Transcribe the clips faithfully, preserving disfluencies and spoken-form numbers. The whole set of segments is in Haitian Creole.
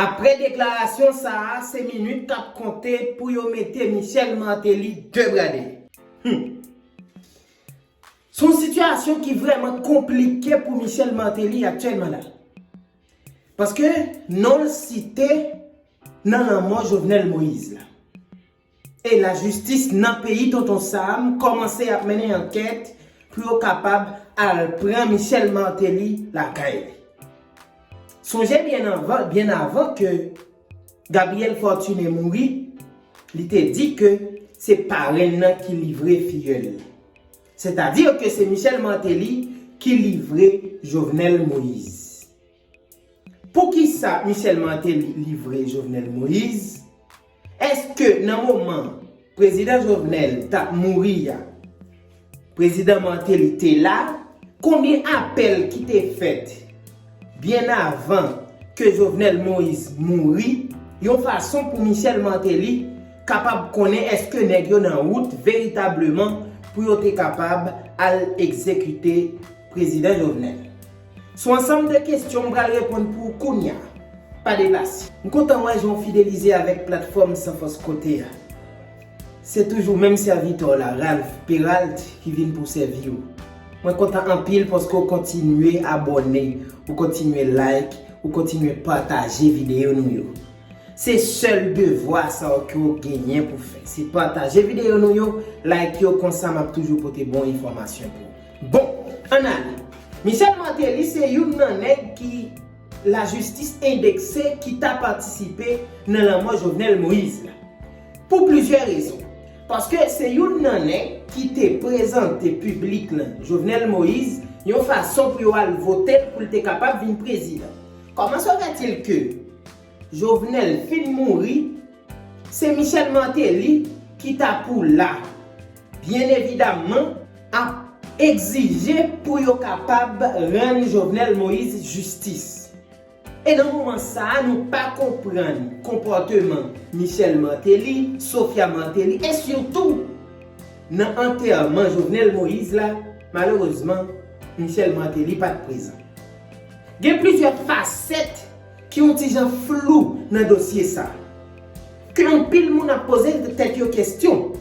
Apre deklarasyon sa a, se minit k ap konte pou yo mete Michel Martelly de bra dèyè. Hmm. Se yon sitiyasyon ki vrèman konplike pou Michel Martelly aktyèlman la. Paske non l site nan lanmò Jovenel Moïse la. E lajistis nan peyi Tonton Sam kòmanse ap mennen ankèt pou yo kapab al pran Michel Martelly lakay li. Sonje byen avan, byen avan ke Gabriel Fortuné mouri, li te di ke se parenn nan ki livre fiyèl li. Sètadi ke se Michel Martelly ki livre Jovenel Moïse. Poukisa Michel Martelly livre Jovenel Moïse? Èske nan moman prezidan Jovenel t ap mouri a, prezidan Martelly te la? Konbyen apèl ki te fèt byen avan ke Jovenel Moïse mouri, yon fason pou Michel Martelly kapab konnen èske nèg yo nan wout veritableman pou yo te kapab al egzekite prezidan Jovenel? Se yon ansanm de kesyon m pral reponn pou w kounye a. Pa deplase. M kontan wè jan w fidelize avèk platfòm San Fòs Kote a. Se toujou menm sèvitè w la, Ralph Peralt, ki vin pou sèvi w. Mwen kontan anpil paske w kontinye abòne, ou kontinye like, ou kontinye pataje videyo nou yo. Se sèl devwa sa yo ke w genyen pou fè. Se pataje videyo nou yo, like yo, konsa m ap toujou pote bon enfòmasyon pou ou. Bon, ann ale. Michel Martelly se youn nan nèg ki lajistis endekse ki ta patisipe nan lanmò Jovenel Moïse la. Pou plizyè rezon. Paske se youn nan nèg ki te prezante piblik lan Jovenel Moïse yon fason pou yo al vote l pou l te kapab vin prezidan. Comment se fait-il que Jovenel fin mouri, se Michel Martelly ki ta pou la, byen evidamman, ap egzije pou yo kapab rann Jovenel Moïse jistis. E nan moman sa a, nou pa konprann konpòteman Michel Martelly, Sophia Martelly, e sitou nan antèman Jovenel Moïse la, malerezman, Michel Martelly pa t prezan. Gen plizyè fasèt ki yon ti jan flou nan dosye sa a, ke anpil moun ap poze tèt yo kesyon.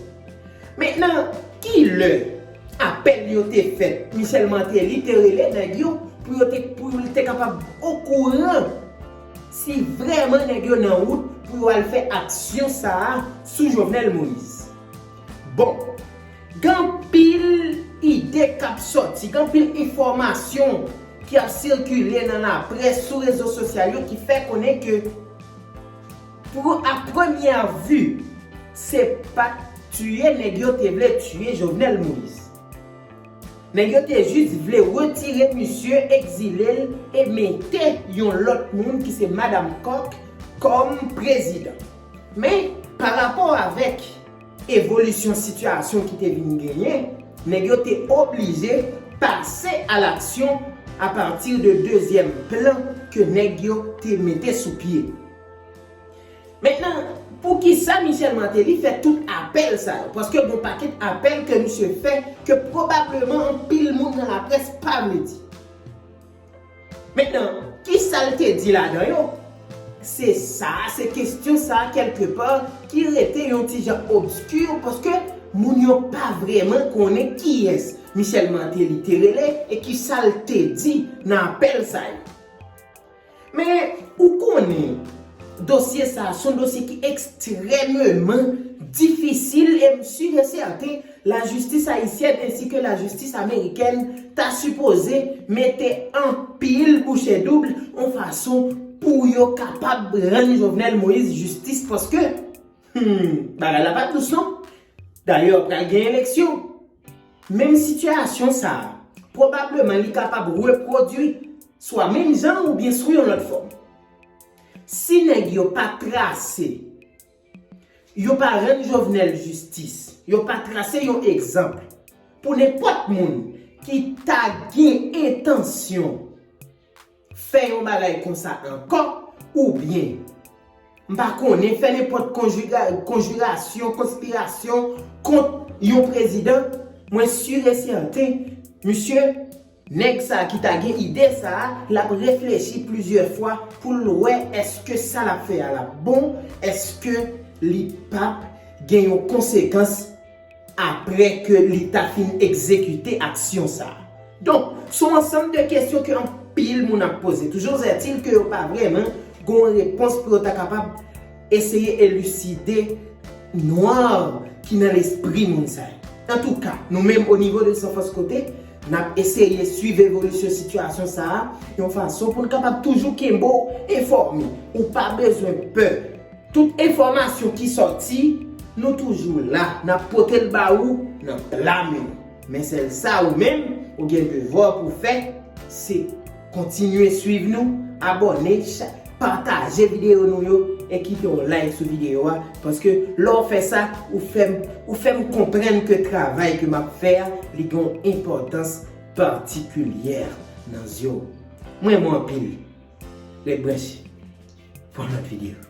Mentnan, ki lè apèl yo te fèt, Michel Martelly te rele nèg yo pou yo te, pou yo te kapab okouran si vrèman nèg yo nan wout pou yo al fè aksyon sa a sou Jovenel Moïse? Bon, gen anpil ide k ap sòti, gen anpil enfòmasyon ki ap sikile nan laprès, sou rezo sosyal yo, ki fè konnen ke, pou a premyè vi, se pa t tiye nèg yo te vle tiye Jovenel Moïse. Nèg yo te jis vle retire misye, egzile l e mete yon lòt moun ki se Madanm Coq kòm prezidan. Men, pa rapò avèk evolisyon sitiyasyon ki te vin genyen, nèg yo te oblije pase a laksyon apati de dezyèm plan ke nèg yo te mete sou pye. Mentnan, poukisa Michel Martelly fè tout apèl sa yo? Paske gen yon pakèt apèl ke misye fè ke pwobableman anpil moun nan laprès pa vle di. Mentnan, kisa l te di ladan yo? Se sa, se kesyon sa, kèlkepa, ki rete yon ti jan obski, paske moun yo pa vrèman konnen kiyès Michel Martelly te rele e kisa l te di nan apèl sa yo. Men, ou konnen, dosye sa a se yon dosye ki ekstrèmeman difisil e m si e sèten lajistis ayisyèn ensi ke lajistis amerikèn ta sipoze mete anpil bouche doub yon fason pou yo kapab rann Jovenel Moïse jistis, paske, hmm, bagay la pa t dous non. Dayè, pral gen eleksyon. Menm sitiyasyon sa a, pwobableman li kapab repwodui swa menm jan oubyen sou yon lòt fòm. Si nèg yo pa trase, yo pa rann Jovenel jistis, yo pa trase yon egzanp pou nenpòt moun ki ta gen entansyon fè yon bagay konsa ankò, oubyen, m pa konnen, fè nenpòt konjiga-, konjirasyon, konspirasyon kont yon prezidan, mwen si e sèten, misye Nèg sa ki ta gen ide sa a, l ap reflechi plizyè fwa pou l wè èske sa l ap fè a l ap bon, èske li p ap gen yon konsekans apre ke li ta fin egzekite aksyon sa a. Donk, se yon ansanm de kesyon ke anpil moun ap poze. Toujours est-il ke yo pa vrèman gen yon repons pou yo ta kapab eseye eliside nwa ki nan lespri moun sa yo. Antouka, nou menm o nivo de San Fòs Kote, n ap eseye swiv evolisyon sitiyasyon sa a yon fason pou n kapab toujou kenbe w enfòme. Ou pa bezwen pè. Tout enfòmasyon ki sòti, nou toujou la, n ap pote l ba ou nan pla men w. Men sèl sa ou menm, ou gen devwa pou fè, se kontinye swiv nou, abòne, cha- pataje videyo nou yo e kite yon like sou videyo a, paske lè w fè sa, ou fè m, ou fè m konprann ke travay ke m ap fè a, li gen yon enpòtans patikilyè nan zye w. Mwen renmen w anpil. Ret branche pou yon lòt videyo.